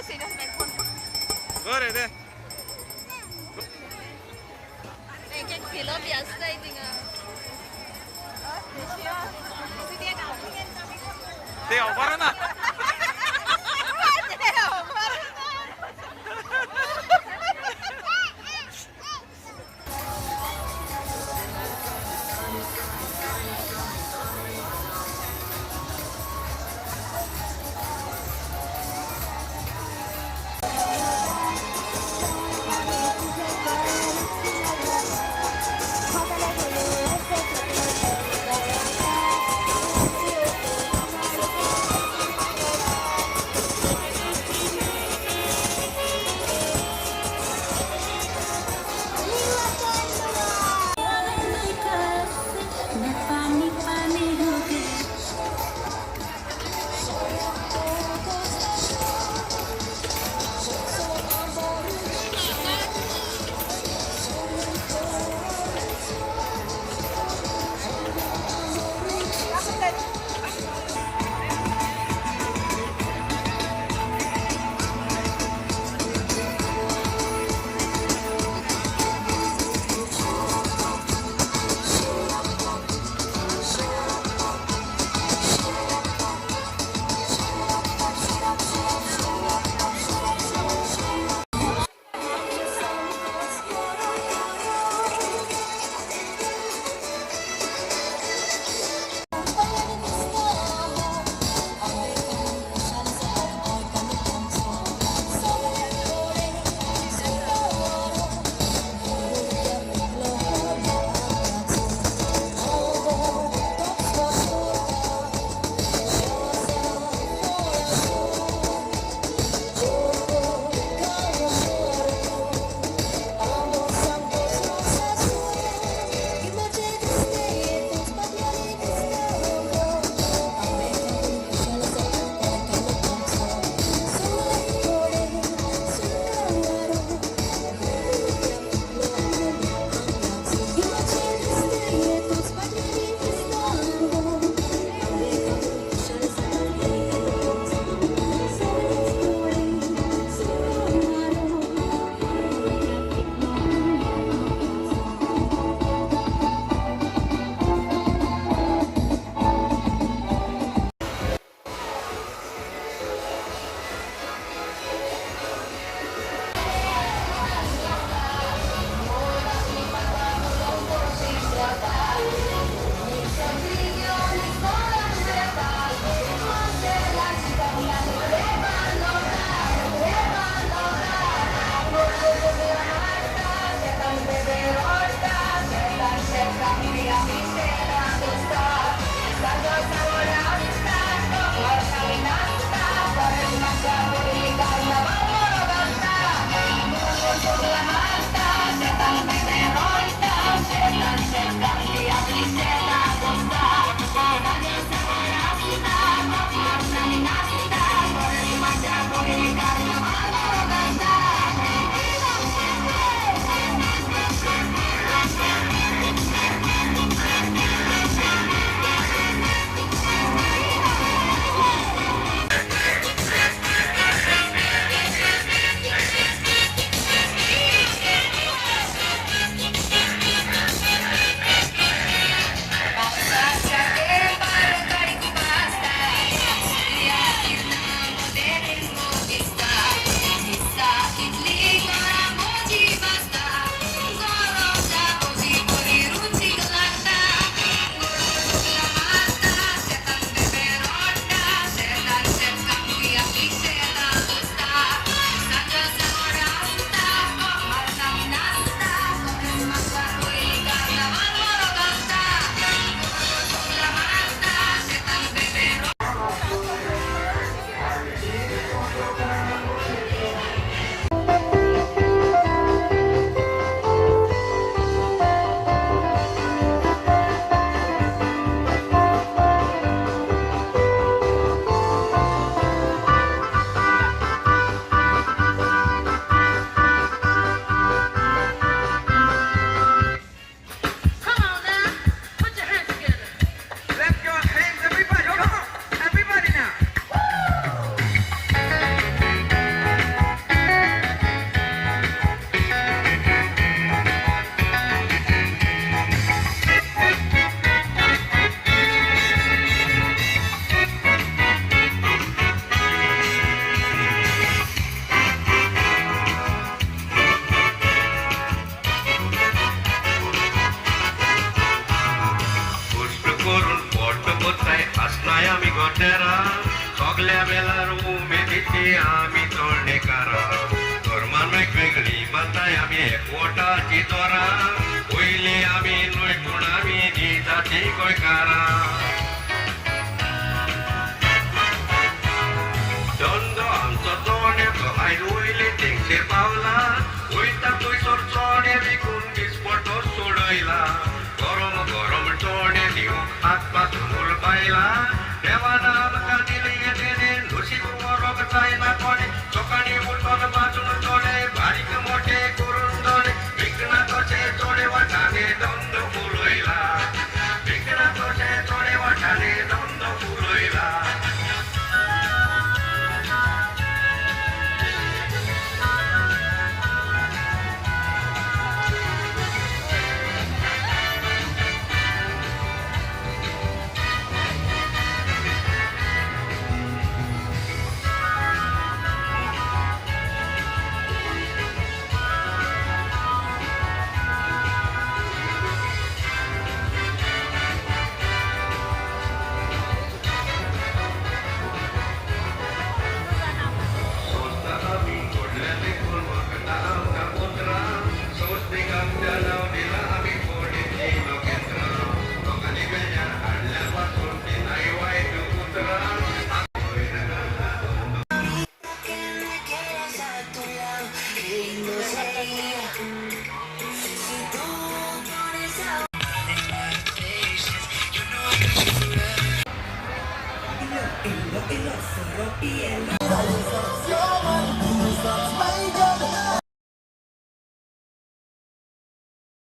बरें ते. एक एक किलो बी आसताय थिंगा. ते खबर ना. तेरा सगल्या वेळार उमेदीची आमी चोडणेकारां धर्मान वेगवेगळी मतां आमी एकवटाची दोरां पयलीं आमी न्हय पूण आमी निजाची गोंयकारां. धंदो आमचो चोण्याचो आयज वयले तेंगशेर पावला वयता थंयसर चोणे विकून दिसपटो सोडयला गरम गरम चोणे दिवंक हात पासून उलपायला देवान आमकां दिली देणे नशीब मरोंक जायना कोणे सकाळीं उठोन बाजून चोणे बारीक मोठे करून दोणे विकना तशे चोणे वाटाणे धंदो फुलयला विकना तशे चोणे वाटाणे धंदो फुलयला. संस्था आमी व्हडल्या देखून वखदां आमकां उतरां संस्थेक आमच्या नांव दिलां आमी फोंडेची लोकेंद्रां लोकांनी वेल्यान हाडल्या पासून दिनाय वायट उतरां. Que me quieras a tu lado, qué lindo sería si tú pones a Y lo, y lo, y lo, y el.